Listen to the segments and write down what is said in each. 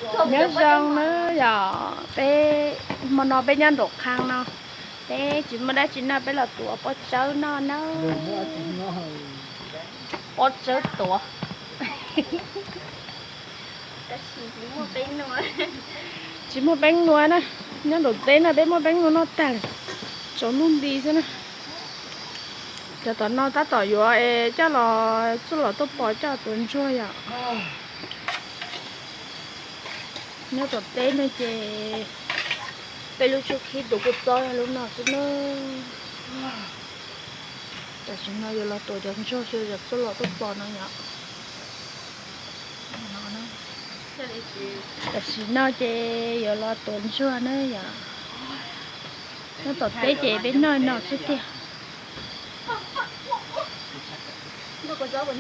Nyob zoo na yom, peb hmo no peb nyob nraum qhab no, peb tsis muaj dab tsi noj peb los tuav pob tsawb noj na. Pob tsawb tuav. Tsis muaj peeb nua na, nyob nraum teb no peb muaj peeb nua noj tag li, tsaus ntuj nti xwb na. Cov tom no tab tom yuav es coj los txuj lom tuaj pos coj tuav ntsuag yom. Nyob tom teb no ces peb lub tshub khib tuav kua txob yog lub no xwb na. Tam sim no yuav los tuav cov ntsuag xwb, cov txuj lom tuaj pos no yom. Tam sim no ces yuav los tuav ntsuag na yom. Nyob tom teb ces peb noj no xwb tiag. Tuav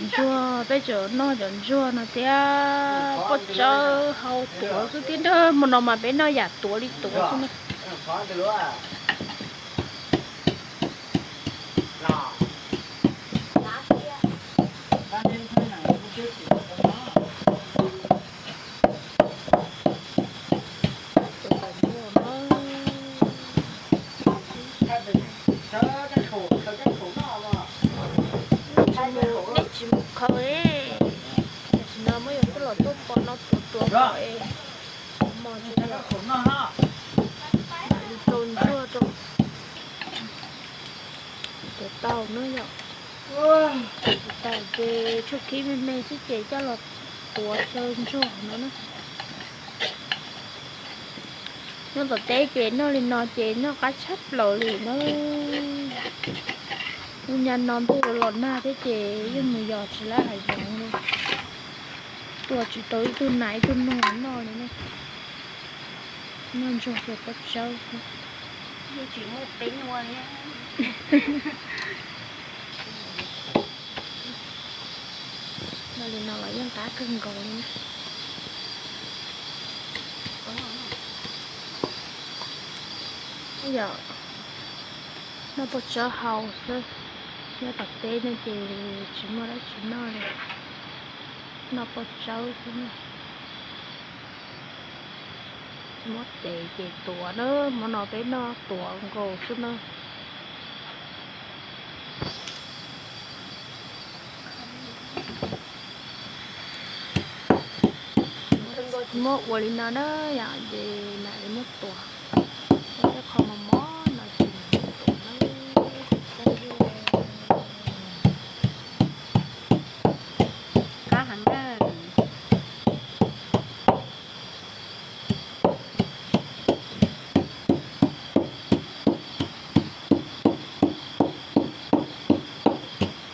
ntsuag, peb tseem noj cov ntsuag no thiab pob tsawb hau tuav xwb thiab na. Hmo no mas peb noj yam tuav li tuav xwb na. Nej tsis mus khaws li. Tam sim no muab yus txuj lom tuaj pos no tuav tuav pom es mos tsis tau, mam li rau ntsuag rau. Tuav tau na yom. Tuav tau ces tshuaj khib me me xwb ces coj los tuav xyaw ntsuag no na. Nyob tom teb ces noj li no ces noj qab tshaj plaws li na. Lub nyab no ntuj los nag thiab ces yeej mus yos tsis lab hav zoov li. Tua tsis tau ib tug nas ib tug noog noj li ne. Noj ntsuag xyaw pob tsawb xwb. Yeej tsis muaj peeb nua li. Noj li no los yeej qab kawg nkaus li na. Yom, noj pob tsawb hau xwb. Nyob tom teb no ces tsis muaj dab tsi noj li, noj pob tsawb xwb na. Muab tes ces tuav na, hmo no peb noj tuav nkaus xwb na. Muab ua li no na yom, ces mam li muab tuav. Muab tej qho mos mos no ces mam li tuav na. Qab heev na.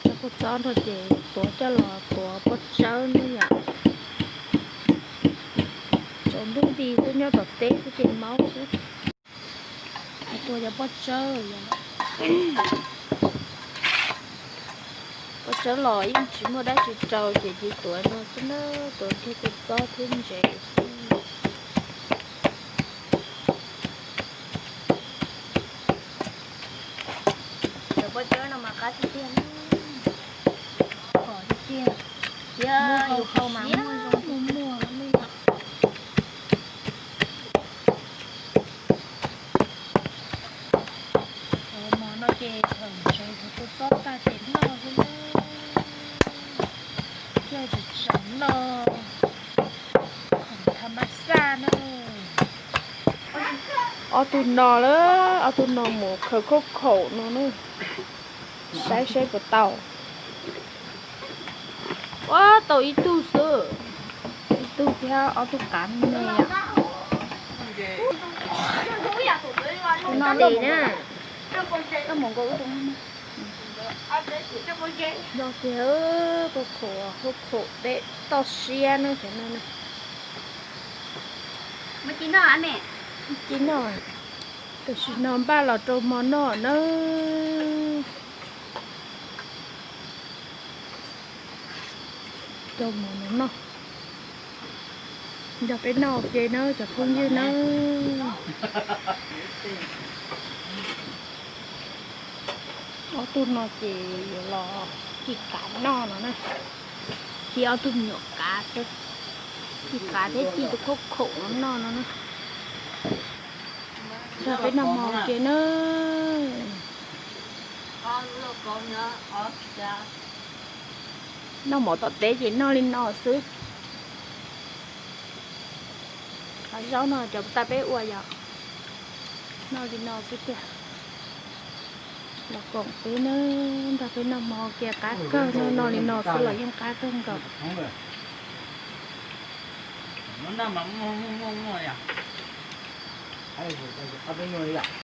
Cov kua txob no ces tuav coj los tuav pob tsawb na yom. Tsaus ntuj nti xwb, nyob tom teb xwb ces maub xwb. Tuav cov pob tsawb, pob tsawb los yeej tsis muaj dab tsi rau ces cia tuav no xwb na, tuav kiag kua txob thiab ntses xwb. Cov pob tsawb no mas qab tiag tiag, khov tiag tiag, thiab yus hau mas muaj zoo muaj muaj li. Mos no ces thaum ntsev thaum kua txob tag ces noj xwb na, thiaj tseem tseem noj, khoom tha mas xaj na. Ob tug no lawm, ob tug no mus khaws khaub khaum no na, saib saib puas tau. Ua tau ib tug xwb, ib tug thiab ob tug qav me me yom. Tus no tes na, koj mus nkaus ib tug. Yog tiag, khaub khaum, khaub khaum peb toj siab na cov no na. Ci noj, tam sim no npaj los rau hmo noj na. Rau hmo no noj. Nrog peb noj ua ke nawb cov phooj ywg nawb. Ob tug no ces yuav los ci qav noj no na. Ci ob tug me nyuam qav xwb. Ci qav thiab ci tus khaub khaum no noj no na. Nrog peb noj hmo kiag na. Noj mov tom teb ces noj li no xwb. Qhov zaub no cov tag peb ua yom, noj li no xwb tiag. Los koom peb na, nrog peb noj hmo kiag qab kawg, noj li no xwb los yeej qab kawg nkaus.